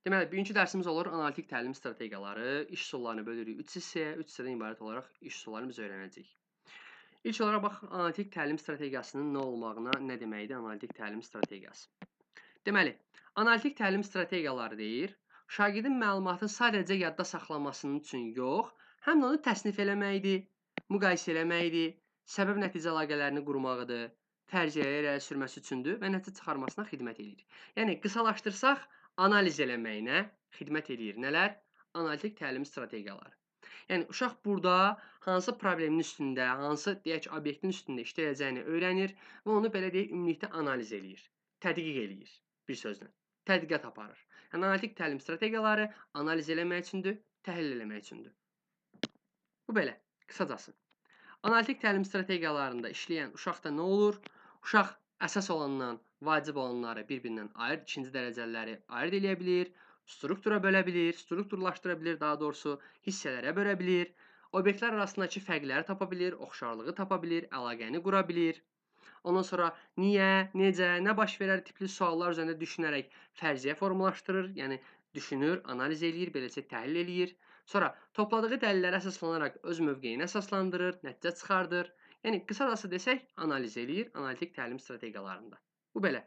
Deməli, bugünkü dərsimiz olur analitik təlim strategiyaları. İş üsullarını bölürük 3 hissəyə, 3 hissədən ibarət olaraq iş üsullarını biz öyrənəcəyik. İlk olaraq bax, analitik təlim strategiyasının nə olmağına, nə deməkdir analitik təlim strategiyası. Deməli, analitik təlim strategiyaları deyir, şagirdin məlumatı sadəcə yadda saxlamasının üçün yox, həm də onu təsnif eləməkdir, müqayisə eləməkdir, səbəb-nəticə əlaqələrini qurmağıdır, fərziyyəyə irəli sürməsi üçündür və nəticə çıxarmasına xidmət eləyir. Yəni, qısalaşdırsaq, analiz eləməyinə xidmət eləyir. Nələr? Analitik təlim strategiyaları. Yəni, uşaq burada hansı problemin üstündə, hansı, deyək ki, obyektin üstündə işləyəcəyini öyrənir və onu, belə deyək, ümumilikdə analiz eləyir, tədqiq eləyir, bir sözlə, tədqiqat aparır. Yəni, analitik təlim strategiyaları analiz eləmək üçündür, təhlil eləmək üçündür. Bu belə, qısacası. Analitik təlim strategiyalarında işləyən uşaqda nə olur? Uşaq əsas olandan vacib olanları bir-birindən ayırt, ikinci dərəcəliləri ayırt eləyə bilir, struktura bölə bilir, strukturlaşdıra bilir, daha doğrusu hissələrə bölə bilir, obyektlər arasındakı fərqləri tapa bilir, oxşarlığı tapa bilir, əlaqəni qura bilir. Ondan sonra niyə, necə, nə baş verər tipli suallar üzərində düşünərək fərziyyə formalaşdırır, yəni düşünür, analiz eləyir, beləcə təhlil eləyir. Sonra topladığı dəlillərə əsaslanaraq öz mövqeyini əsaslandırır, nəticə çıxardır. Yəni, qısacası desək, analiz eləyir analitik təlim strategiyalarında. Bu belə.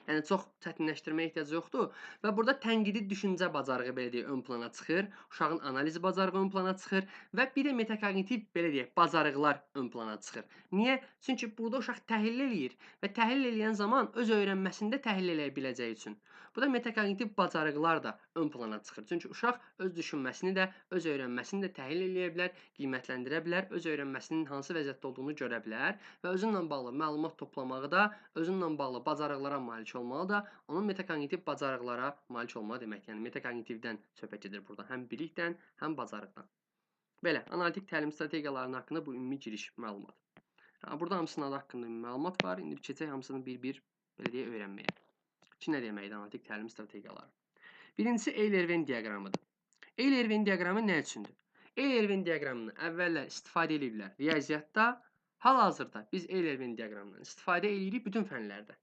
Yəni, çox çətinləşdirməyə ehtiyac yoxdur. Və burada tənqidi düşüncə bacarığı, belə deyək, ön plana çıxır. Uşağın analiz bacarığı ön plana çıxır və bir də metakognitiv, belə deyək, bacarıqlar ön plana çıxır. Niyə? Çünki burada uşaq təhlil eləyir və təhlil eləyən zaman öz öyrənməsində təhlil eləyə biləcəyi üçün. Burada metakognitiv bacarıqlar da ön plana çıxır. Çünki uşaq öz düşünməsini də, öz öyrənməsini də təhlil eləyə bilər, qiymətləndirə bilər, öz öyrənməsinin hansı vəziyyətdə olduğunu görə bilər və özünlə bağlı məlumat toplamağı da, özünlə bağlı bacarıqlara malik olmalı da, onun metakognitiv bacarıqlara malik olmalı demək. Yəni, metakognitivdən söhbət gedir burada. Həm bilikdən, həm bacarıqdan. Belə, analitik təlim strategiyalarının haqqında bu ümumi giriş məlumat. Burada hamısının adı haqqında ümumi məlumat var. İndi keçək hamısını bir-bir, belə deyək, öyrənməyə. Ki, nə deməkdir analitik təlim strategiyaları? Birincisi, Euler-Venn diaqramıdır. Euler-Venn diaqramı nə üçündür? Euler-Venn diaqramını əvvəllər istifadə ediblər riyaziyyatda. Hal-hazırda biz Euler-Venn diaqramından istifadə edirik bütün fənlərdə.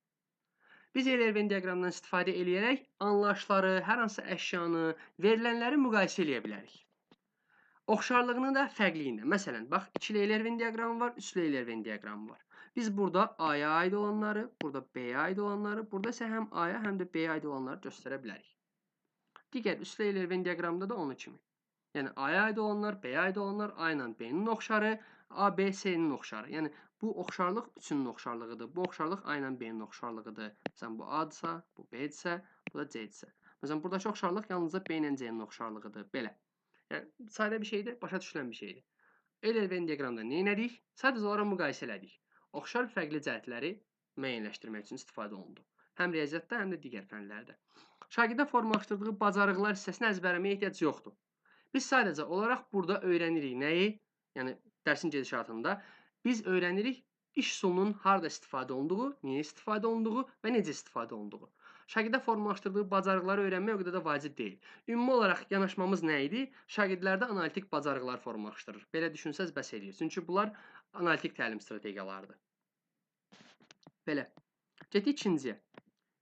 Biz Euler-Venn diaqramından istifadə eləyərək anlayışları, hər hansı əşyanı, verilənləri müqayisə eləyə bilərik. Oxşarlığını da, fərqliyini də. Məsələn, bax, ikili Euler-Venn diaqramı var, üçlü Euler-Venn diaqramı var. Biz burada A-ya aid olanları, burada B-yə aid olanları, burada isə həm A-ya, həm də B-yə aid olanları göstərə bilərik. Digər üçlü Euler-Venn diaqramında da onun kimi. Yəni, A-ya aid olanlar, B-yə aid olanlar, A ilə B-nin oxşarı, A, B, C-nin oxşarı. Yəni, bu oxşarlıq üçünün oxşarlığıdır. Bu oxşarlıq A ilə B-nin oxşarlığıdır. Məsələn, bu A-dırsa, bu B-dirsə, bu da C-dirsə. Məsələn, buradakı oxşarlıq yalnızca B ilə C-nin oxşarlığıdır. Belə. Yəni, sadə bir şeydir, başa düşülən bir şeydir. Euler-Venn diaqramda nə elədik? Sadəcə olaraq müqayisə elədik. Oxşar fərqli cəhətləri müəyyənləşdirmək üçün istifadə olundu. Həm riyaziyyatda, həm də digər fənlərdə. Şagirdə formalaşdırdığı bacarıqlar hissəsini əzbərləməyə ehtiyac yoxdur. Biz sadəcə olaraq burada öyrənirik nəyi? Yəni, dərsin gedişatında biz öyrənirik iş üsulunun harada istifadə olunduğu, niyə istifadə olunduğu və necə istifadə olunduğu. Şagirdə formalaşdırdığı bacarıqları öyrənmək o qədər də vacib deyil. Ümumi olaraq yanaşmamız nə idi? Şagirdlərdə analitik bacarıqlar formalaşdırır. Belə düşünsəz bəs eləyir. Çünki bunlar analitik təlim strategiyalarıdır. Belə. Getdik ikinciyə.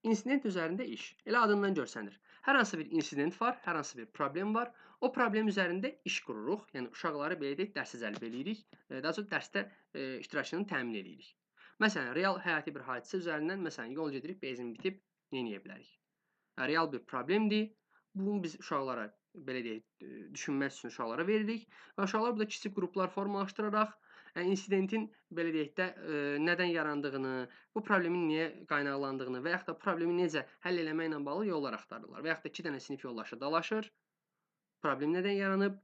İnsident üzərində iş. Elə adından görsənir. Hər hansı bir insident var, hər hansı bir problem var. O problem üzərində iş qururuq. Yəni, uşaqları, belə deyək, dərsə cəlb eləyirik. Daha çox dərsdə iştirakını təmin eləyirik. Məsələn, real həyati bir hadisə üzərindən, məsələn, yol gedirik, benzin bitib, nə eləyə bilərik? Real bir problemdir. Bunu biz uşaqlara, belə deyək, düşünmək üçün uşaqlara veririk. Və uşaqlar burada kiçik qruplar formalaşdıraraq, yəni, insidentin, belə deyək də, nədən yarandığını, bu problemin niyə qaynaqlandığını və yaxud da problemi necə həll eləməklə bağlı yollar axtarırlar. Və yaxud da iki dənə sinif yoldaşı dalaşır, problem nədən yaranıb,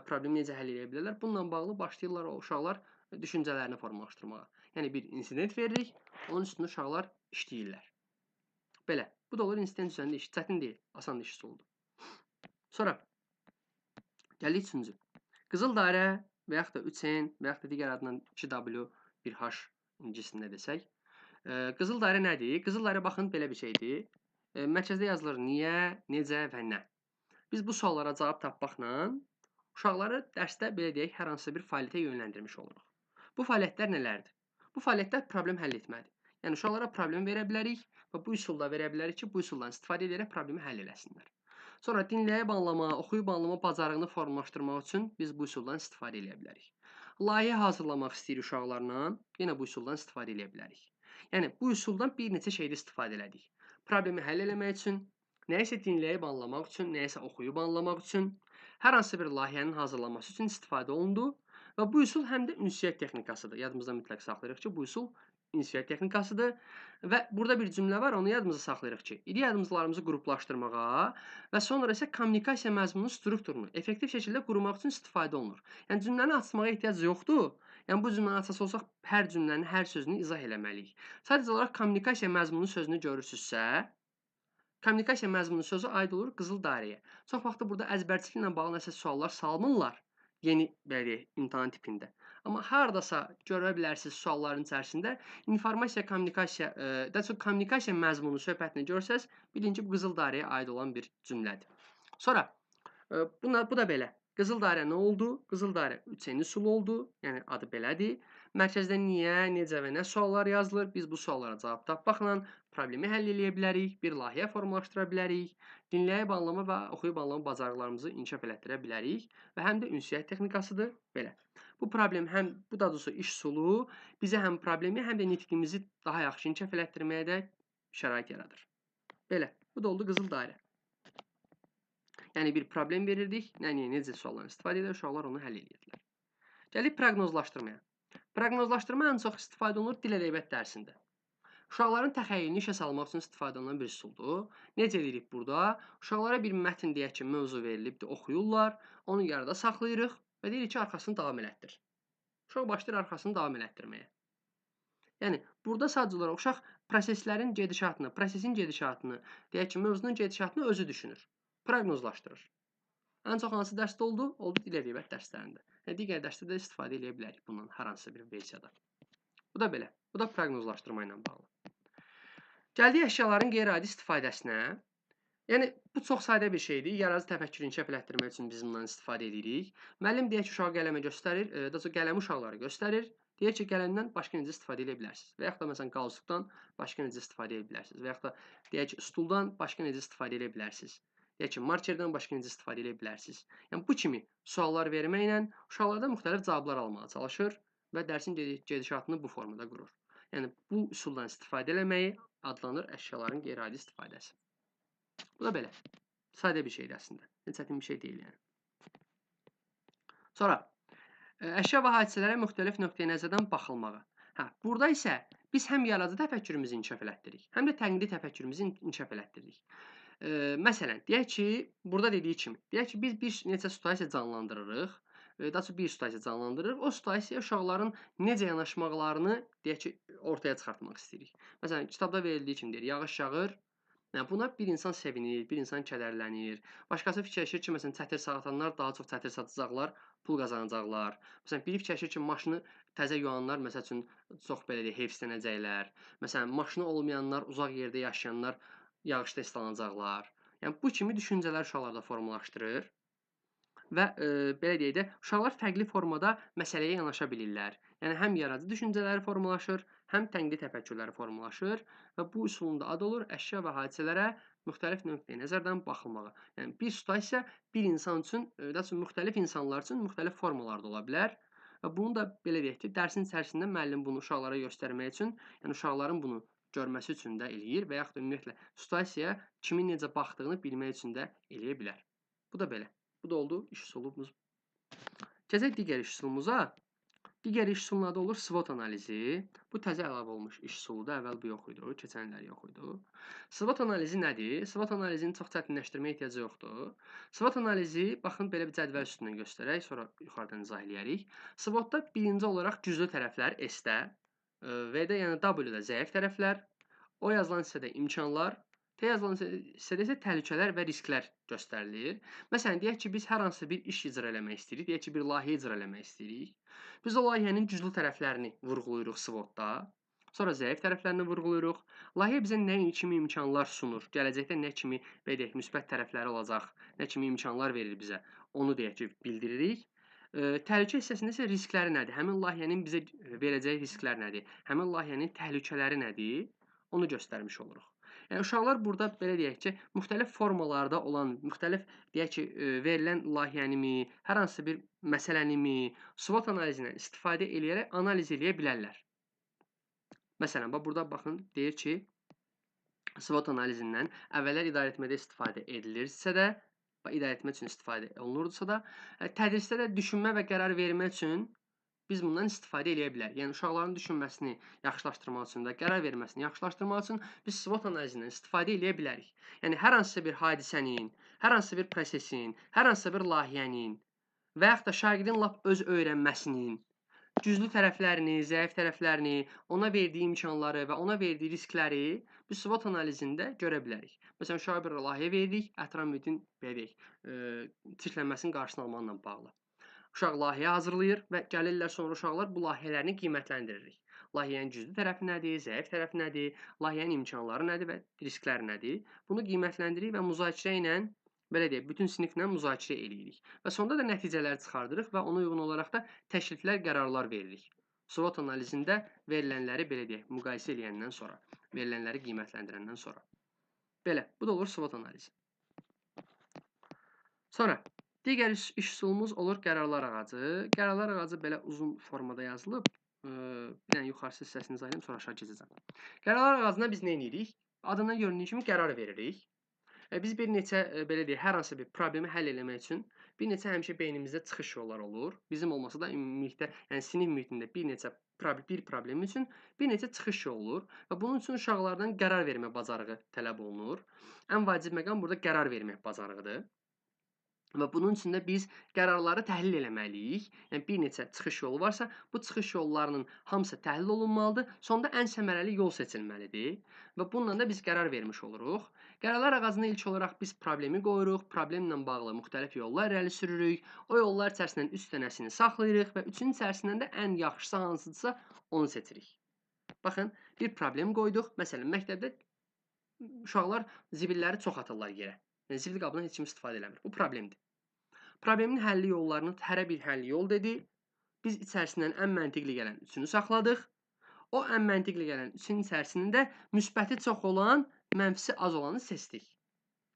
problemi necə həll eləyə bilərlər. Bununla bağlı başlayırlar o uşaqlar düşüncələrini formalaşdırmağa. Yəni, bir insident veririk, onun üstündə uşaqlar işləyirlər. Belə, bu da olur insident üzərində iş. Çətin deyil, asan iş üsuludur. Sonra, gəldik üçüncü. Qızıl dairə və yaxud da 3N və yaxud da digər adla 2W, 1H ingilisində desək. Qızıl dairə nədir? Qızıl dairə, baxın, belə bir şeydir. Mərkəzdə yazılır niyə, necə və nə. Biz bu suallara cavab tapmaqla uşaqları dərsdə, belə deyək, hər hansı bir fəaliyyətə yönləndirmiş oluruq. Bu fəaliyyətlər nələrdir? Bu fəaliyyətlər problem həll etmədir. Yəni, uşaqlara problem verə bilərik Və bu üsulda verə bilərik ki, bu üsuldan istifadə edərək problemi həll eləsinlər. Sonra dinləyib anlama, oxuyub anlama bacarığını formalaşdırmaq üçün biz bu üsuldan istifadə edə bilərik. Layihə hazırlamaq istəyirik uşaqlarla, yenə bu üsuldan istifadə edə bilərik. Yəni, bu üsuldan bir neçə şeydə istifadə elədik. Problemi həll eləmək üçün, nəyisə dinləyib anlamaq üçün, nəyisə oxuyub anlamaq üçün, hər hansı bir layihənin hazırlanması üçün istifadə olundu. Və bu üsul həm də ünsiyyət texnikasıdır. Yadımızda mütləq saxlayırıq ki, bu üsul ünsiyyət texnikasıdır. Və burada bir cümlə var, onu yadımızda saxlayırıq ki, iri yadımcılarımızı qruplaşdırmağa və sonra isə kommunikasiya məzmununun strukturunu effektiv şəkildə qurmaq üçün istifadə olunur. Yəni, cümləni açmağa ehtiyac yoxdur. Yəni, bu cümləni açası olsaq, hər cümlənin hər sözünü izah eləməliyik. Sadəcə olaraq kommunikasiya məzmunu sözünü görürsünüzsə, kommunikasiya məzmunu sözü aid olur qızıl dairəyə. Çox vaxtı burada əzbərçiliklə bağlı nəsə suallar salmırlar, yeni, belə deyək, imtahan tipində. Amma haradasa görə bilərsiniz sualların içərisində informasiya, kommunikasiya, daha çox kommunikasiya məzmunu söhbətini görsəz, bilin ki, bu qızıl dairəyə aid olan bir cümlədir. Sonra, bu da belə. Qızıl dairə nə oldu? Qızıl dairə 3N üsulu oldu, yəni adı belədir. Mərkəzdə niyə, necə və nə suallar yazılır? Biz bu suallara cavab tapmaqla problemi həll eləyə bilərik, bir layihə formalaşdıra bilərik, dinləyib anlama və oxuyub anlama bacarıqlarımızı inkişaf elətdirə bilərik və həm də ünsiyyət texnikasıdır belə. Bu problem həm, bu da doğrusu iş üsulu bizə həm problemi, həm də nitqimizi daha yaxşı inkişaf elətdirməyə də şərait yaradır. Belə, bu da oldu qızıl dairə. Yəni, bir problem verirdik, nə, niyə, necə suallarını istifadə edir, uşaqlar onu həll edirdilər. Gəlik proqnozlaşdırmaya. Proqnozlaşdırma ən çox istifadə olunur dil ədəbiyyat dərsində. Uşaqların təxəyyülünü işə salmaq üçün istifadə olunan bir üsuldur. Necə edirik burada? Uşaqlara bir mətn deyək ki, mövzu verilibdir, oxuyurlar, onu yarıda saxlayırıq və deyirik ki, arxasını davam elətdir. Uşaq başlayır arxasını davam elətdirməyə. Yəni, burada sadəcə olaraq uşaq proseslərin gedişatını, prosesin gedişatını, deyək ki, mövzunun gedişatını özü düşünür, proqnozlaşdırır. Ən çox hansı dərsdə oldu? Oldu dil ədəbiyyat dərslərində. Yəni, digər dərsdə də istifadə eləyə bilərik bundan hər hansı bir versiyada. Bu da belə. Bu da proqnozlaşdırma ilə bağlı. Gəldik əşyaların qeyri-adi istifadəsinə. Yəni, bu çox sadə bir şeydir. Yaradıcı təfəkkürü inkişaf elətdirmək üçün biz bundan istifadə edirik. Müəllim deyək ki, uşağa qələmə göstərir, daha çox qələmi uşaqlara göstərir. Deyir ki, qələmdən başqa necə istifadə edə bilərsiniz. Və yaxud da, məsələn, qalstukdan başqa necə istifadə edə bilərsiniz. Və yaxud da, deyək ki, stuldan başqa necə istifadə edə bilərsiniz. Deyək ki, markerdən başqa necə istifadə edə bilərsiniz. Yəni, bu kimi suallar verməklə uşaqlardan müxtəlif cavablar almağa çalışır və dərsin gedişatını bu formada qurur. Yəni, bu üsuldan istifadə eləməyi adlanır əşyaların qeyri-adi istifadəsi. Bu da belə. Sadə bir şeydir əslində. Heç çətin bir şey deyil yəni. Sonra, əşya və hadisələrə müxtəlif nöqteyi nəzərdən baxılmağı. Burada isə biz həm yaradıcı təfəkkürümüzü inkişaf elətdiririk, həm də tənqidi təfəkkürümüzü inkişaf elətdiririk. Məsələn, deyək ki, burada dediyi kimi, deyək ki, biz bir neçə situasiya canlandırırıq, daha çox bir situasiya canlandırırıq. O situasiyaya uşaqların necə yanaşmaqlarını, deyək ki, ortaya çıxartmaq istəyirik. Məsələn, kitabda verildiyi kimi deyir, yağış yağır. Yəni, buna bir insan sevinir, bir insan kədərlənir. Başqası fikirləşir ki, məsələn, çətir satanlar daha çox çətir satacaqlar, pul qazanacaqlar. Məsələn, biri fikirləşir ki, maşını təzə yuyanlar, məsəl üçün, çox belə deyək, heyfslənəcəklər. Məsələn, maşını olmayanlar, uzaq yerdə yaşayanlar yağışda islanacaqlar. Yəni, bu kimi düşüncələr uşaqlarda formalaşdırır və belə deyək də, uşaqlar fərqli formada məsələyə yanaşa bilirlər. Yəni, həm yaradıcı düşüncələri formalaşır, həm tənqidi təfəkkürləri formalaşır və bu üsulun da adı olur əşya və hadisələrə müxtəlif nöqteyi nəzərdən baxılmağı. Yəni, bir situasiya bir insan üçün, daha çox müxtəlif insanlar üçün müxtəlif formalarda ola bilər və bunu da belə deyək ki, dərsin içərisində müəllim bunu uşaqlara göstərmək üçün, yəni uşaqların bunu görməsi üçün də eləyir və yaxud da ümumiyyətlə situasiyaya kimin necə baxdığını bilmək üçün də eləyə bilər. Bu da belə. Bu da oldu iş üsulumuz. Keçək digər iş üsulumuza. Digər iş üsulunun adı olur SWOT analizi. Bu təzə əlavə olmuş iş üsuludur. Əvvəl bu yox idi, keçən illər yox idi. SWOT analizi nədir? SWOT analizini çox çətinləşdirməyə ehtiyacı yoxdur. SWOT analizi, baxın, belə bir cədvəl üstündən göstərək, sonra yuxarıdan izah eləyərik. SWOT-da birinci olaraq güclü tərəflər S-də, V-də, yəni W-də zəif tərəflər, O yazılan hissədə imkanlar, T yazılan hissədə isə təhlükələr və risklər göstərilir. Məsələn, deyək ki, biz hər hansı bir iş icra eləmək istəyirik, deyək ki, bir layihə icra eləmək istəyirik. Biz o layihənin güclü tərəflərini vurğulayırıq SWOT-da, sonra zəif tərəflərini vurğulayırıq. Layihə bizə nə kimi imkanlar sunur, gələcəkdə nə kimi, belə deyək, müsbət tərəfləri olacaq, nə kimi imkanlar verir bizə, onu deyək ki, bildiririk. Təhlükə hissəsində isə riskləri nədir? Həmin layihənin bizə verəcəyi risklər nədir? Həmin layihənin təhlükələri nədir? Onu göstərmiş oluruq. Yəni uşaqlar burada belə deyək ki, müxtəlif formalarda olan, müxtəlif deyək ki, verilən layihənimi, hər hansı bir məsələnimi SWOT analizindən istifadə eləyərək analiz eləyə bilərlər. Məsələn, bax burada baxın, deyir ki, SWOT analizindən əvvəllər idarəetmədə istifadə edilirsə də, idarəetmə üçün istifadə olunurdusa da, tədrisdə də düşünmə və qərar vermə üçün biz bundan istifadə eləyə bilərik. Yəni uşaqların düşünməsini yaxşılaşdırmaq üçün və qərar verməsini yaxşılaşdırmaq üçün biz SWOT analizindən istifadə eləyə bilərik. Yəni hər hansısa bir hadisənin, hər hansısa bir prosesin, hər hansısa bir layihənin və yaxud da şagirdin lap öz öyrənməsinin güclü tərəflərini, zəif tərəflərini, ona verdiyi imkanları və ona verdiyi riskləri biz SWOT analizində görə bilərik. Məsələn, uşağa bir layihə veririk, ətraf mühitin, belə deyək, çirklənməsinin qarşısını almaqla bağlı. Uşaq layihə hazırlayır və gəlirlər sonra uşaqlar bu layihələrini qiymətləndiririk. Layihənin güclü tərəfi nədir, zəif tərəfi nədir, layihənin imkanları nədir və riskləri nədir? Bunu qiymətləndiririk və müzakirə ilə, belə deyək, bütün siniflə müzakirə eləyirik. Və sonda da nəticələri çıxardırıq və ona uyğun olaraq da təkliflər, qərarlar veririk. SWOT analizində verilənləri, belə deyək, müqayisə eləyəndən sonra, verilənləri qiymətləndirəndən sonra. Belə, bu da olur SWOT analizi. Sonra digər iş üsulumuz olur qərarlar ağacı. Qərarlar ağacı belə uzun formada yazılıb. Bir dənə yuxarısı hissəsini izah edeyim, sonra aşağı keçəcəm. Qərarlar ağacına biz nə edirik? Adından göründüyü kimi qərar veririk. Biz bir neçə, belə deyək, hər hansı bir problemi həll eləmək üçün bir neçə həmişə beynimizdə çıxış yolları olur. Bizim olmasa da ümumilikdə, yəni sinif mühitində bir neçə bir problem üçün bir neçə çıxış yolu olur və bunun üçün uşaqlardan qərar vermə bacarığı tələb olunur. Ən vacib məqam burada qərar vermək bacarığıdır. Və bunun üçün də biz qərarları təhlil eləməliyik. Yəni bir neçə çıxış yolu varsa, bu çıxış yollarının hamısı təhlil olunmalıdır. Sonda ən səmərəli yol seçilməlidir. Və bununla da biz qərar vermiş oluruq. Qərarlar ağacına ilk olaraq biz problemi qoyuruq. Problemlə bağlı müxtəlif yollar irəli sürürük. O yollar içərisindən 3 dənəsini saxlayırıq və 3-ün içərisindən də ən yaxşısı hansıdırsa onu seçirik. Baxın, bir problem qoyduq. Məsələn, məktəbdə uşaqlar zibilləri çox atırlar yerə. Yəni zibil qabından heç kim istifadə eləmir. Bu problemdir. Problemin həlli yollarını hərə bir həlli yol dedi. Biz içərisindən ən məntiqli gələn 3-ünü saxladıq. O ən məntiqli gələn 3-ün içərisində müsbəti çox olan, mənfisi az olanı seçdik.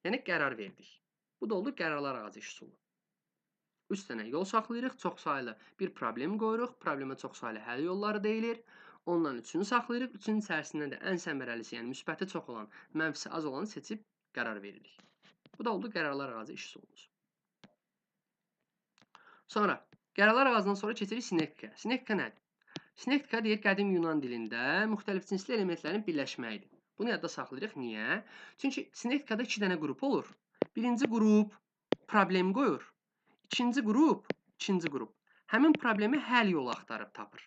Yəni qərar verdik. Bu da oldu qərarlar ağacı iş üsulu. 3 dənə yol saxlayırıq, çox saylı bir problem qoyuruq. Problemə çox saylı həll yolları deyilir. Ondan 3-ünü saxlayırıq. 3-ün içərisindən də ən səmərəlisi, yəni müsbəti çox olan, mənfisi az olanı seçib qərar veririk. Bu da oldu qərarlar ağacı iş üsulumuz. Sonra, qərarlar ağacından sonra keçirik sinektika. Sinektika nədir? Sinektika deyir, qədim Yunan dilində müxtəlif cinsli elementlərin birləşməyidir. Bunu yadda saxlayırıq. Niyə? Çünki sinektikada 2 dənə qrup olur. Birinci qrup problem qoyur. İkinci qrup həmin problemi həll yolu axtarıb tapır.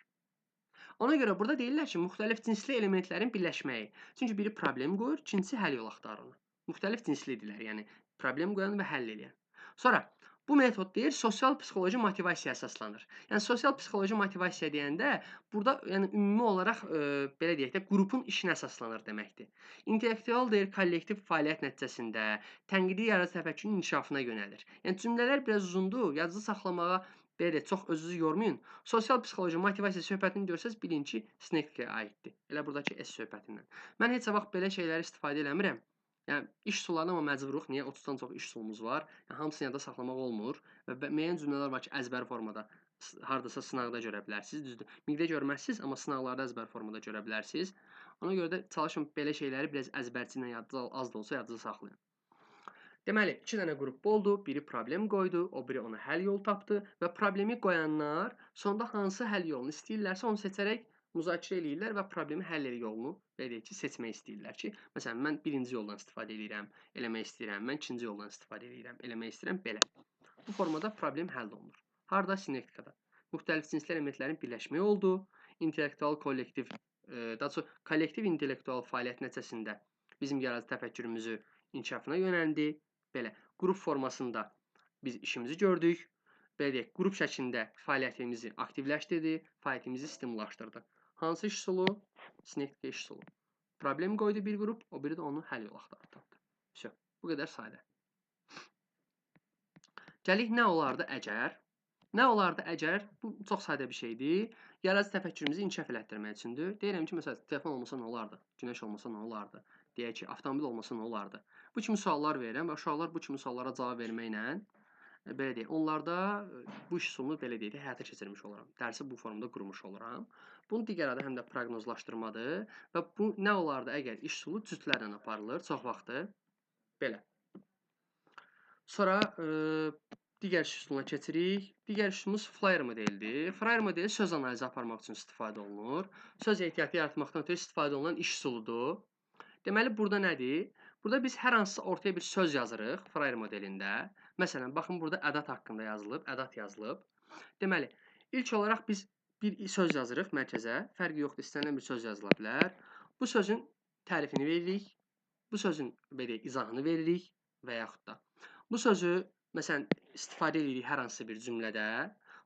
Ona görə burada deyirlər ki, müxtəlif cinsli elementlərin birləşməyi. Çünki biri problem qoyur, ikincisi həll yolu axtarır onu. Müxtəlif cinslidirlər, yəni problem qoyan və həll eləyən. Sonra, bu metod deyir, sosial psixoloji motivasiya əsaslanır. Yəni, sosial psixoloji motivasiya deyəndə burada yəni, ümumi olaraq, belə deyək də, qrupun işinə əsaslanır deməkdir. İntellektual deyir, kollektiv fəaliyyət nəticəsində tənqidi yaradıcı təfəkkürün inkişafına yönəlir. Yəni, cümlələr biraz uzundur, yadınızda saxlamağa belə deyək, çox özünüzü yormayın. Sosial psixoloji motivasiya söhbətini görsəz, bilin ki, sinektikaya aiddir. Elə buradakı S söhbətindən. Mən heç vaxt belə şeyləri istifadə eləmirəm. Yəni, iş üsullarına amma məcburuq. Niyə? 30-dan çox iş üsulumuz var. Yəni, hamısını yadda saxlamaq olmur. Və müəyyən cümlələr var ki, əzbər formada hardasa sınaqda görə bilərsiniz. Düzdür, miqdə görməzsiniz, amma sınaqlarda əzbər formada görə bilərsiniz. Ona görə də çalışın belə şeyləri biraz əzbərçi ilə yadda, az da olsa yadda saxlayın. Deməli, 2 dənə qrup oldu. Biri problem qoydu, o biri ona həll yolu tapdı və problemi qoyanlar sonda hansı həll yolunu istəyirlərsə onu seçərək müzakirə eləyirlər və problemi həll yolunu, belə deyək ki, seçmək istəyirlər ki, məsələn, mən birinci yoldan istifadə eləyirəm, eləmək istəyirəm, mən ikinci yoldan istifadə eləyirəm, eləmək istəyirəm, belə. Bu formada problem həll olunur. Harda? Sinektikada. Müxtəlif cinsli elementlərin birləşməyi oldu. İntellektual kollektiv, daha çox kollektiv intellektual fəaliyyət nəticəsində bizim yaradıcı təfəkkürümüzü inkişafına yönəldi. Belə, qrup formasında biz işimizi gördük. Belə deyək, qrup şəklində fəaliyyətimizi aktivləşdirdi, fəaliyyətimizi stimullaşdırdı. Hansı iş üsulu? Sinektika iş üsulu. Problem qoydu bir qrup, o biri də onu həll yolu axtardı, tapdı. Vəsə, bu qədər sadə. Gəlik, nə olardı əgər? Nə olardı əgər? Bu çox sadə bir şeydir. Yaradıcı təfəkkürümüzü inkişaf elətdirmək üçündür. Deyirəm ki, məsələn, telefon olmasa nə olardı? Günəş olmasa nə olardı? Deyək ki, avtomobil olmasa nə olardı? Bu kimi suallar verirəm və uşaqlar bu kimi suallara cavab verməklə, belə deyək, onlarda bu iş üsulunu belə deyək də həyata keçirmiş oluram. Dərsi bu formada qurmuş oluram. Bunun digər adı həm də proqnozlaşdırmadır və bu nə olardı əgər iş üsulu cütlərlə aparılır çox vaxtı belə. Sonra digər iş üsuluna keçirik. Digər iş üsulumuz flyer modelidir. Flyer modeli söz analizi aparmaq üçün istifadə olunur. Söz ehtiyatı yaratmaqdan ötürü istifadə olunan iş üsuludur. Deməli, burada nədir? Burada biz hər hansısa ortaya bir söz yazırıq flyer modelində. Məsələn, baxın, burada ədat haqqında yazılıb, ədat yazılıb. Deməli, ilk olaraq biz bir söz yazırıq mərkəzə. Fərqi yoxdur, istənilən bir söz yazıla bilər. Bu sözün tərifini veririk. Bu sözün belə izahını veririk və yaxud da bu sözü, məsələn, istifadə edirik hər hansı bir cümlədə.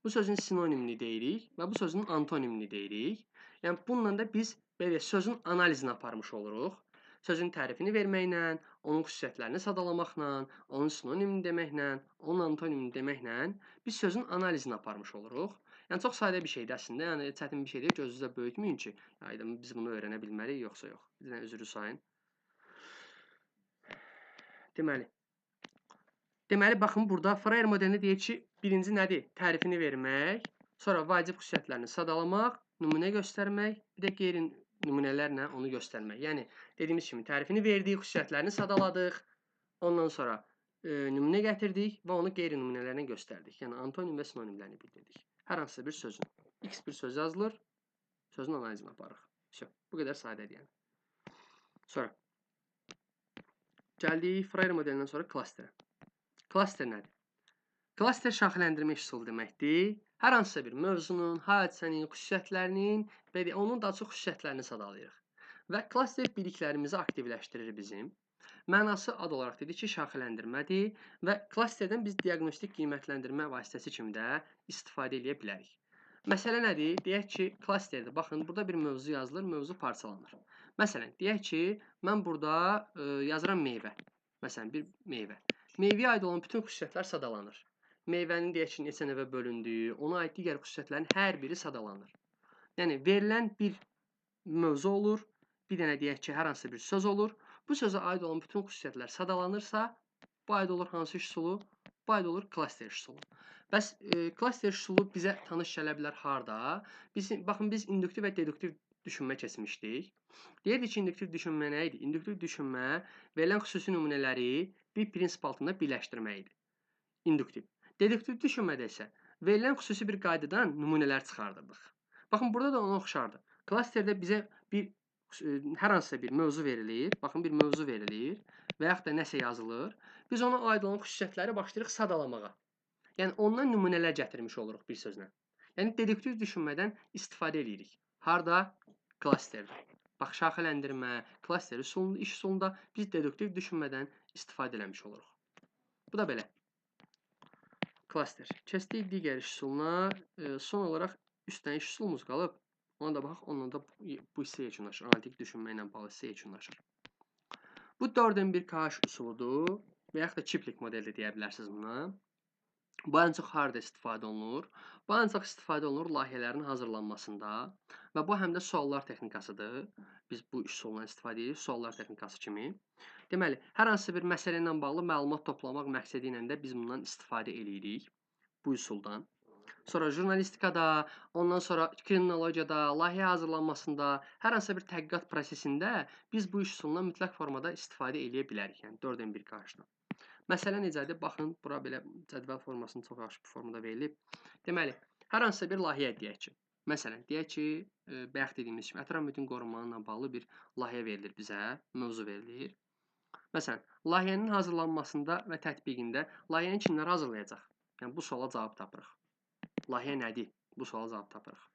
Bu sözün sinonimini deyirik və bu sözün antonimini deyirik. Yəni, bununla da biz belə sözün analizini aparmış oluruq. Sözün tərifini verməklə, onun xüsusiyyətlərini sadalamaqla, onun sinonimini deməklə, onun antonimini deməklə biz sözün analizini aparmış oluruq. Yəni, çox sadə bir şeydir əslində, yəni çətin bir şey deyil, gözünüzdə böyütməyin ki, biz bunu öyrənə bilməliyik, yoxsa yox. Bizdən üzrü sayın. Deməli, baxın, burada flyer modelində deyir ki, birinci nədir? Tərifini vermək, sonra vacib xüsusiyyətlərini sadalamaq, nümunə göstərmək, bir də qeyri nümunələrlə onu göstərmək. Yəni, dediyimiz kimi tərifini verdik, xüsusiyyətlərini sadaladıq, ondan sonra nümunə gətirdik və onu qeyri nümunələrlə göstərdik. Yəni, antonim və sinonimlərini bildirdik. Hər hansısa bir sözün. X bir söz yazılır, sözün analizini aparırıq. Bu qədər sadədir yəni. Sonra gəldik flyer modelindən sonra klasterə. Klaster nədir? Klaster şaxələndirmə üsulu deməkdir. Hər hansısa bir mövzunun, hadisənin, xüsusiyyətlərinin və onun daha çox xüsusiyyətlərini sadalayırıq. Və klaster biliklərimizi aktivləşdirir bizim. Mənası ad olaraq dedik ki, şaxələndirmədir və klasterdən biz diaqnostik qiymətləndirmə vasitəsi kimi də istifadə edə bilərik. Məsələ nədir? Deyək ki, klasterdə, baxın, burada bir mövzu yazılır, mövzu parçalanır. Məsələn, deyək ki, mən burada yazıram meyvə. Məsələn, bir meyvə. Meyvəyə aid olan bütün xüsusiyyətlər sadalanır. Meyvənin deyək ki, neçə növə bölündüyü, ona aid digər xüsusiyyətlərin hər biri sadalanır. Yəni, verilən bir mövzu olur, bir dənə deyək ki, hər hansı bir söz olur. Bu sözə aid olan bütün xüsusiyyətlər sadalanırsa, bu aid olur hansı iş üsulu? Bu aid olur klaster iş üsulu. Bəs klaster iş üsulu bizə tanış gələ bilər harda? Baxın, biz induktiv və deduktiv düşünmə keçmişdik. Deyirdik ki, induktiv düşünmə nə idi? İnduktiv düşünmə verilən xüsusi nümunələri bir prinsip altında birləşdirmək idi. İnduktiv. Deduktiv düşünmədə isə verilən xüsusi bir qaydadan nümunələr çıxardırdıq. Baxın, burada da ona oxşardır. Klasterdə bizə bir hər hansısa bir mövzu verilir. Baxın, bir mövzu verilir və yaxud da nəsə yazılır. Biz ona aid olan xüsusiyyətləri başlayırıq sadalamağa. Yəni, ondan nümunələr gətirmiş oluruq bir sözlə. Yəni, deduktiv düşünmədən istifadə edirik. Harda? Klasterdə. Bax, şaxələndirmə, klaster üsulunda, iş üsulunda biz deduktiv düşünmədən istifadə eləmiş oluruq. Bu da belə. Klaster. Keçdik digər iş üsuluna. Son olaraq üç dənə iş üsulumuz qalıb. Ona da baxaq, onunla da bu hissə yekunlaşır. Analitik düşünmə ilə bağlı hissə yekunlaşır. Bu 4M1KH üsuludur və yaxud da Kipling modeli də deyə bilərsiniz buna. Bu ən çox harda istifadə olunur? Bu ən çox istifadə olunur layihələrin hazırlanmasında və bu həm də suallar texnikasıdır. Biz bu iş üsulundan istifadə edirik, suallar texnikası kimi. Deməli, hər hansı bir məsələ ilə bağlı məlumat toplamaq məqsədi ilə də biz bundan istifadə edirik, bu üsuldan. Sonra jurnalistikada, ondan sonra kriminologiyada, layihə hazırlanmasında, hər hansısa bir təhqiqat prosesində biz bu iş üsulundan mütləq formada istifadə edə bilərik, yəni 4M1KH-dan. Məsələ necədir? Baxın, bura belə cədvəl formasını çox yaxşı bir formada verilib. Deməli, hər hansısa bir layihə deyək ki, məsələn, deyək ki, bayaq dediyimiz kimi ətraf mühitin qorunmanı ilə bağlı bir layihə verilir bizə, mövzu verilir. Məsələn, layihənin hazırlanmasında və tətbiqində layihəni kimlər hazırlayacaq? Yəni, bu suala cavab tapırıq. Layihə nədir? Bu suala cavab tapırıq.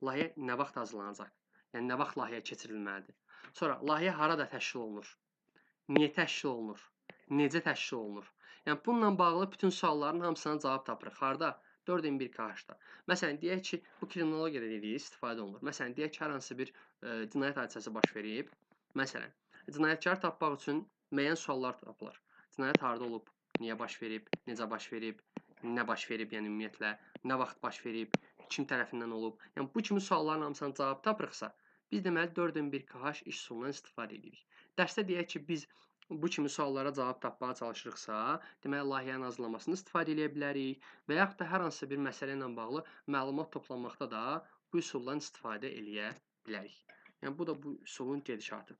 Layihə nə vaxt hazırlanacaq? Yəni, nə vaxt layihə keçirilməlidir? Sonra, layihə harada təşkil olunur? Niyə təşkil olunur? Necə təşkil olunur? Yəni, bununla bağlı bütün sualların hamısına cavab tapırıq. Harda? 4M1KH-da. Məsələn, deyək ki, bu kriminologiyada dediyi istifadə olunur. Məsələn, deyək ki, hər hansı bir cinayət hadisəsi baş verib. Məsələn, cinayətkarı tapmaq üçün müəyyən suallar tapılır. Cinayət harda olub? Niyə baş verib? Necə baş verib? Nə baş verib? Yəni, ümumiyyətlə, nə vaxt baş verib? Kim tərəfindən olub? Yəni, bu kimi sualların hamısına cavab tapırıqsa, biz deməli 4M1KH iş üsulundan istifadə edirik. Dərsdə deyək ki, biz bu kimi suallara cavab tapmağa çalışırıqsa, deməli, layihənin hazırlamasını istifadə eləyə bilərik və yaxud da hər hansısa bir məsələ ilə bağlı məlumat toplanmaqda da bu üsuldan istifadə eləyə bilərik. Yəni, bu da bu üsulun gedişatı.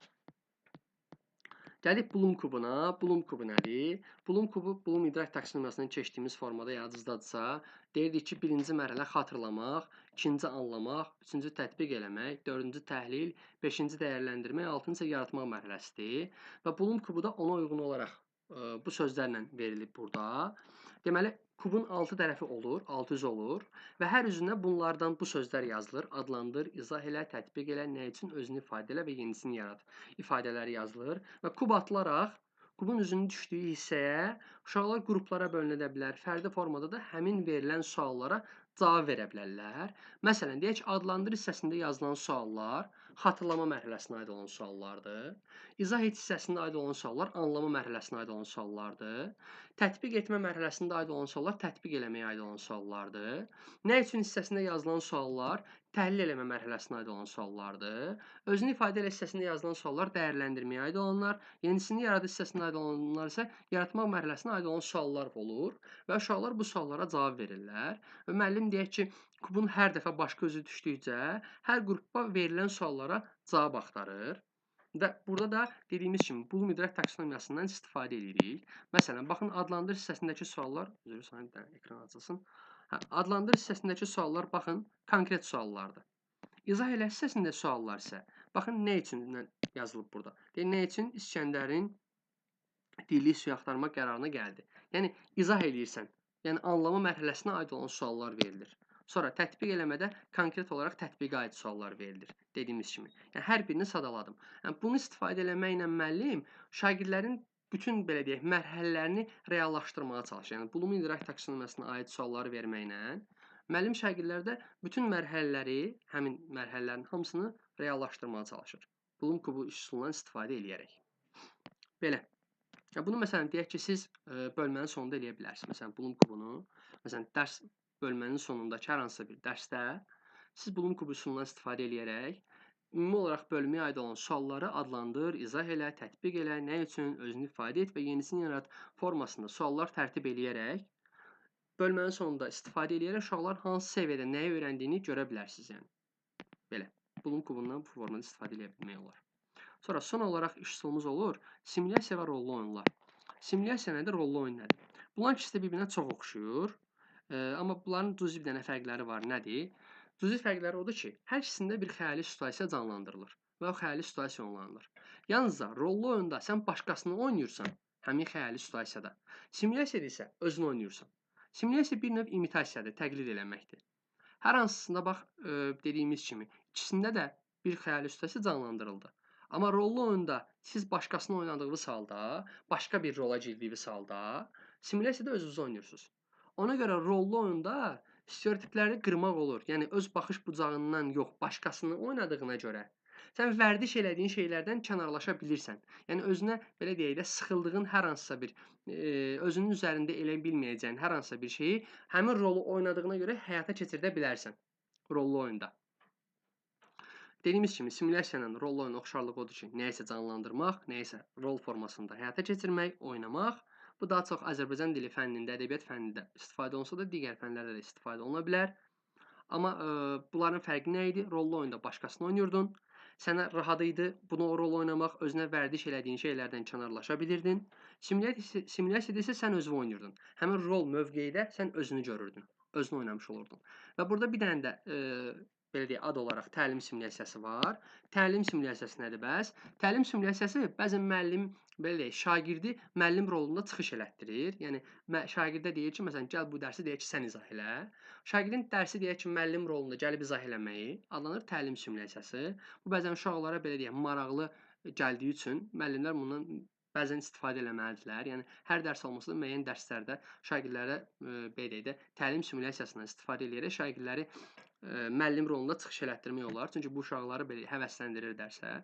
Gəldik Bloom kubuna. Bloom kubu nədir? Bloom kubu, Bloom idrak taksonomiyasından keçdiyimiz formada yadınızdadırsa, deyirdik ki, birinci mərhələ xatırlamaq, ikinci anlamaq, üçüncü tətbiq eləmək, dördüncü təhlil, beşinci dəyərləndirmək, altıncı isə yaratmaq mərhələsidir. Və Bloom kubu da ona uyğun olaraq bu sözlərlə verilib burada. Deməli, kubun 6 tərəfi olur, 6 üzü olur və hər üzünə bunlardan bu sözlər yazılır. Adlandır, izah elə, tətbiq elə, nə üçün özünü ifadə elə və yenisini yarat ifadələri yazılır və kub atılaraq kubun üzünün düşdüyü hissəyə uşaqlar qruplara bölünə bilər, fərdi formada da həmin verilən suallara cavab verə bilərlər. Məsələn, deyək ki, adlandır hissəsində yazılan suallar xatırlama mərhələsinə aid olan suallardır. İzah et hissəsində aid olan suallar anlama mərhələsinə aid olan suallardır. Tətbiq etmə mərhələsində aid olan suallar tətbiq eləməyə aid olan suallardır. Nə üçün hissəsində yazılan suallar təhlil eləmə mərhələsinə aid olan suallardır. Özünü ifadə elə hissəsində yazılan suallar dəyərləndirməyə aid olanlar, yenisini yaradı hissəsində aid olanlar isə yaratmaq mərhələsinə aid olan suallar olur və uşaqlar bu suallara cavab verirlər. Və müəllim deyək ki, kubun hər dəfə başqa üzü düşdükcə hər qrupa verilən suallara cavab axtarır. Və burada da dediyimiz kimi Bloom idrak taksonomiyasından istifadə edirik. Məsələn, baxın, adlandır hissəsindəki suallar, üzr istəyirəm, bir dənə ekran açılsın. Adlandır hissəsindəki suallar, baxın, konkret suallardır. İzah elə hissəsində suallar isə, baxın, nə üçün yazılıb burada. Deyir, nə üçün İsgəndərin dilli suyu axtarmaq qərarına gəldi. Yəni, izah eləyirsən. Yəni, anlama mərhələsinə aid olan suallar verilir. Sonra tətbiq eləmədə konkret olaraq tətbiqə aid suallar verilir, dediyimiz kimi. Yəni, hər birini sadaladım. Yəni, bunu istifadə eləməklə müəllim şagirdlərin bütün, belə deyək, mərhələlərini reallaşdırmağa çalışır. Yəni, Bloomun idrak taksonomiyasına aid sualları verməklə müəllim şagirdlərdə bütün mərhələləri, həmin mərhələlərin hamısını reallaşdırmağa çalışır. Bloom kubu üsulundan istifadə eləyərək. Belə. Ya bunu məsələn deyək ki, siz bölmənin sonunda eləyə bilərsiniz. Məsələn, Bloom kubunu, məsələn, dərs bölmənin sonundakı hər hansısa bir dərsdə siz Bloom kubu üsulundan istifadə eləyərək ümumi olaraq bölməyə aid olan sualları adlandır, izah elə, tətbiq elə, nə üçün, özünü ifadə et və yenisini yarat formasında suallar tərtib eləyərək bölmənin sonunda istifadə eləyərək uşaqlar hansı səviyyədə nəyi öyrəndiyini görə bilərsiniz. Yəni. Belə, Bloom kubundan bu formada istifadə eləyə bilmək olar. Sonra son olaraq iş üsulumuz olur simulyasiya və rollu oyunlar. Simulyasiya nədir, rollu oyun nədir? Bunların ikisi də bir-birinə çox oxşuyur. Amma bunların cüzi bir dənə fərqləri var. Nədir? Cüzi fərqləri odur ki, hər ikisində bir xəyali situasiya canlandırılır və o xəyali situasiya oynanılır. Yalnız da rollu oyunda sən başqasını oynayırsan həmin xəyali situasiyada. Simulyasiyada isə özünü oynayırsan. Simulyasiya bir növ imitasiyadır, təqlid eləməkdir. Hər hansısında bax, dediyimiz kimi ikisində də bir xəyali situasiya canlandırıldı. Amma rollu oyunda siz başqasını oynadığınız halda, başqa bir rola girdiyiniz halda simulyasiyada özünüzü oynayırsınız. Ona görə rollu oyunda stereotipləri qırmaq olur. Yəni öz baxış bucağından yox, başqasını oynadığına görə sən vərdiş elədiyin şeylərdən kənarlaşa bilirsən. Yəni özünə belə deyək də sıxıldığın hər hansısa bir özünün üzərində elə bilməyəcəyin hər hansısa bir şeyi həmin rolu oynadığına görə həyata keçirdə bilərsən rollu oyunda. Dediyimiz kimi simulyasiya ilə rollu oyunun oxşarlığı odur ki, nəyisə canlandırmaq, nəyisə rol formasında həyata keçirmək, oynamaq. Bu daha çox Azərbaycan dili fənnində, ədəbiyyat fənnində istifadə olunsa da digər fənlərdə də istifadə oluna bilər. Amma bunların fərqi nə idi? Rollu oyunda başqasını oynayırdın. Sənə rahat idi bunu o rol oynamaq, özünə vərdiş elədiyin şeylərdən kənarlaşa bilirdin. Simulyasiyada isə sən özünü oynayırdın. Həmin rol mövqeydə sən özünü görürdün, özünü oynamış olurdun. Və burada bir dənə də belə deyək, ad olaraq təlim simulyasiyası var. Təlim simulyasiyası nədir bəs? Təlim simulyasiyası bəzən müəllim, belə deyək, şagirdi müəllim rolunda çıxış elətdirir. Yəni, şagirdə deyir ki, məsələn, gəl bu dərsi deyək ki, sən izah elə. Şagirdin dərsi deyək ki, müəllim rolunda gəlib izah eləməyi adlanır təlim simulyasiyası. Bu, bəzən uşaqlara, belə deyək, maraqlı gəldiyi üçün müəllimlər bundan bəzən istifadə eləməlidirlər. Yəni, hər dərs olmasa da müəyyən dərslərdə şagirdlərə, belə deyək də, təlim simulyasiyasından istifadə eləyərək şagirdləri müəllim rolunda çıxış elətdirmək olar. Çünki bu uşaqları belə həvəsləndirir dərsə.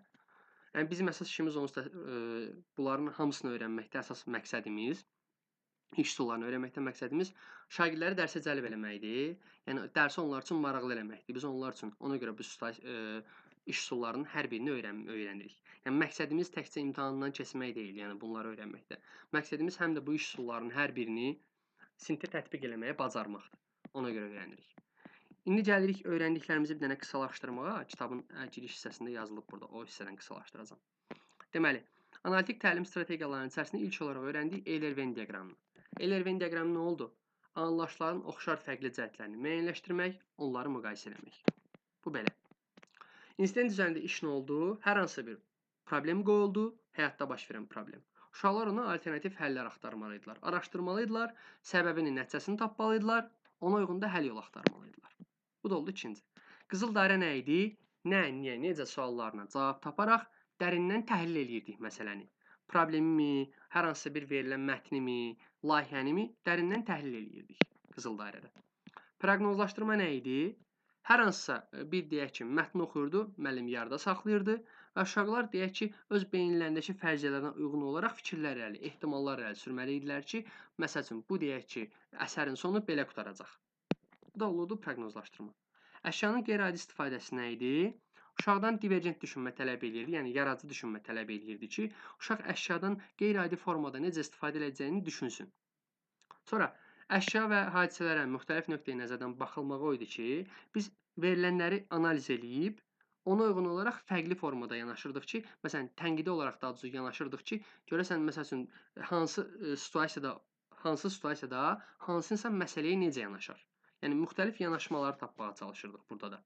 Yəni, bizim əsas işimiz onsuz da bunların hamısını öyrənməkdə əsas məqsədimiz, iş üsullarını öyrənməkdə məqsədimiz şagirdləri dərsə cəlb eləməkdir. Yəni, dərsi onlar üçün maraqlı eləməkdir. Biz onlar üçün ona görə bu İş üsullarının hər birini öyrənirik. Yəni məqsədimiz təkcə imtahandan keçmək deyil, yəni bunları öyrənməkdə. Məqsədimiz həm də bu iş üsullarının hər birini sinifdə tətbiq eləməyə bacarmaqdır. Ona görə öyrənirik. İndi gəlirik öyrəndiklərimizi bir dənə qısalaşdırmağa. Kitabın giriş hissəsində yazılıb burada. O hissədən qısalaşdıracağam. Deməli, analitik təlim strategiyalarının içərisində ilk olaraq öyrəndik Euler-Venn diaqramını. Euler-Venn diaqramı nə oldu? Anlaşların oxşar fərqli cəhətlərini müəyyənləşdirmək, onları müqayisə eləmək. Bu belə. İnsident üzərində iş nə oldu? Hər hansı bir problem qoyuldu, həyatda baş verən problem. Uşaqlar ona alternativ həllər axtarmalı idilər, araşdırmalı idilər, səbəbini, nəticəsini tapmalı idilər, ona uyğun da həll yolu axtarmalı idilər. Bu da oldu ikinci. Qızıl dairə nə idi? Nə, niyə, necə suallarına cavab taparaq dərindən təhlil eləyirdik məsələni. Problemimi, hər hansısa bir verilən mətnimi, layihənimi dərindən təhlil eləyirdik qızıl dairədə. Proqnozlaşdırma nə idi? Hər hansısa bir deyək ki, mətni oxuyurdu, müəllim yarıda saxlayırdı və uşaqlar deyək ki, öz beyinlərindəki fərziyyələrinə uyğun olaraq fikirlər irəli, ehtimallar irəli sürməli idilər ki, məsəl üçün, bu deyək ki, əsərin sonu belə qurtaracaq. Bu da olurdu proqnozlaşdırma. Əşyanın qeyri-adi istifadəsi nə idi? Uşaqdan divergent düşünmə tələb eləyirdi, yəni yaradıcı düşünmə tələb eləyirdi ki, uşaq əşyadan qeyri-adi formada necə istifadə edəcəyini düşünsün. Sonra əşya və hadisələrə müxtəlif nöqteyi nəzərdən baxılmağı o idi ki, biz verilənləri analiz eləyib, ona uyğun olaraq fərqli formada yanaşırdıq ki, məsələn, tənqidi olaraq daha doğrusu yanaşırdıq ki, görəsən, məsəl üçün, hansı situasiyada hansı insan məsələyə necə yanaşar? Yəni, müxtəlif yanaşmaları tapmağa çalışırdıq burada da.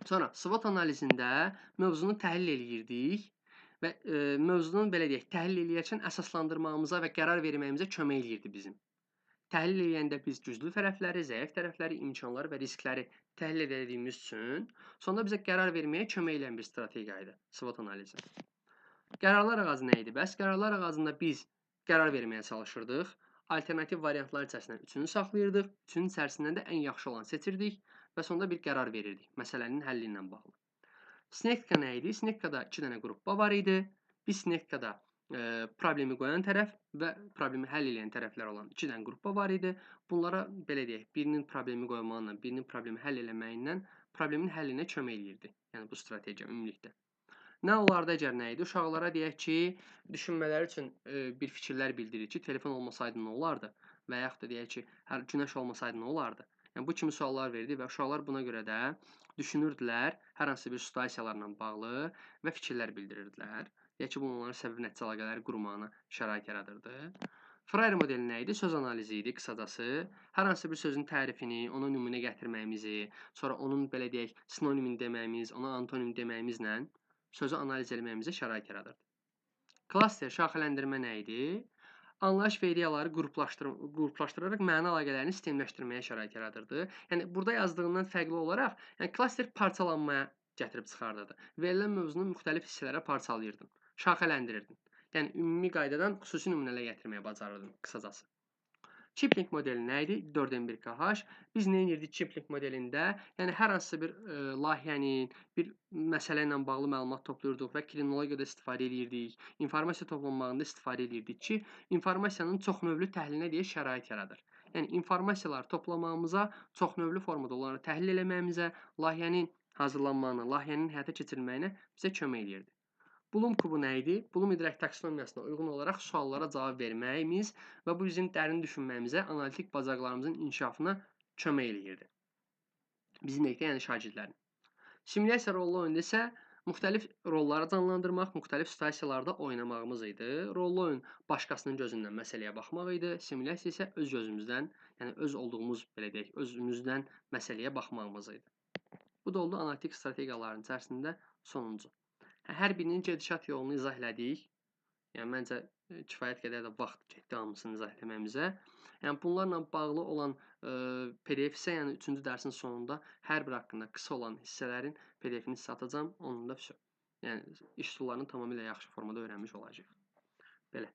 Sonra SWOT analizində mövzunu təhlil eləyirdik və mövzunu belə deyək, təhlil eləyərkən əsaslandırmağımıza və qərar verməyimizə kömək eləyirdi bizim. Təhlil eləyəndə biz güclü tərəfləri, zəif tərəfləri, imkanları və riskləri təhlil edədiyimiz üçün sonda bizə qərar verməyə kömək eləyən bir strategiya idi SWOT analizi. Qərarlar ağacı nə idi? Bəs qərarlar ağacında biz qərar verməyə çalışırdıq. Alternativ variantlar içərisindən üçünü saxlayırdıq, üçünün içərisindən də ən yaxşı olanı seçirdik və sonda bir qərar verirdik məsələnin həlli ilə bağlı. Sinektika nə idi? Sinektikada iki dənə qruppa var idi. Biz sinektikada problemi qoyan tərəf və problemi həll edən tərəflər olan iki dənə qruppa var idi. Bunlara belə deyək, birinin problemi qoymağıyla, birinin problemi həll eləməyindən problemin həllinə kömək eləyirdi. Yəni bu strategiya ümumilikdə. Nə olardı əgər nə idi? Uşaqlara deyək ki, düşünmələri üçün bir fikirlər bildirir ki, telefon olmasaydı nə olardı? Və yaxud da deyək ki, hər günəş olmasaydı nə olardı? Yəni bu kimi suallar verdi və uşaqlar buna görə də düşünürdülər, hər hansı bir situasiyalarla bağlı və fikirlər bildirirdilər. Deyək ki, bu onların səbəb nəticə əlaqələri qurmağına şərait yaradırdı. Freire modeli nə idi? Söz analizi idi qısacası. Hər hansı bir sözün tərifini, ona nümunə gətirməyimizi, sonra onun belə deyək, sinonimini deməyimiz, ona antonim deməyimizlə sözü analiz etməyimizə şərait yaradırdı. Klaster, şaxələndirmə nə idi? Anlayış və ideyaları qruplaşdıraraq məna əlaqələrini sistemləşdirməyə şərait yaradırdı. Yəni, burada yazdığından fərqli olaraq, yəni, klaster parçalanmaya gətirib çıxardırdı. Verilən mövzunu müxtəlif hissələrə parçalayırdın, şaxələndirirdin. Yəni, ümumi qaydadan xüsusi nümunələr gətirməyə bacarırdın, qısacası. Kipling modeli nə idi? 4M1KH. Biz nə edirdik Kipling modelində? Yəni, hər hansısa bir layihənin, bir məsələ ilə bağlı məlumat toplayırdıq və kriminologiyada istifadə edirdik, informasiya toplanmağında istifadə edirdik ki, informasiyanın çoxnövlü təhlilinə deyə şərait yaradır. Yəni, informasiyaları toplamağımıza, çoxnövlü formada onları təhlil eləməyimizə, layihənin hazırlanmağına, layihənin həyata keçirilməyinə bizə kömək edirdi. Blum kubu nə idi? Blum idrak taksonomiyasına uyğun olaraq suallara cavab verməyimiz və bu bizim dərin düşünməyimizə, analitik bacarıqlarımızın inkişafına kömək eləyirdi. Bizim deyək də, yəni şagirdlərin. Simulyasiya rollu oyunda isə müxtəlif rolları canlandırmaq, müxtəlif situasiyalarda oynamağımız idi. Rollu oyun başqasının gözündən məsələyə baxmaq idi. Simulyasiya isə öz gözümüzdən, yəni öz olduğumuz, belə deyək, özümüzdən məsələyə baxmağımız idi. Bu da oldu analitik strategiyaların içərisində sonuncu. Hər birinin gedişat yolunu izah elədik. Yəni, məncə, kifayət qədər də vaxt getdi hamısını izah eləməyimizə. Yəni, bunlarla bağlı olan PDF isə, yəni 3-cü dərsin sonunda hər bir haqqında qısa olan hissələrin PDF-ini sizə atacağam. Onun da yəni, iş üsullarını tamamilə yaxşı formada öyrənmiş olacaq. Belə.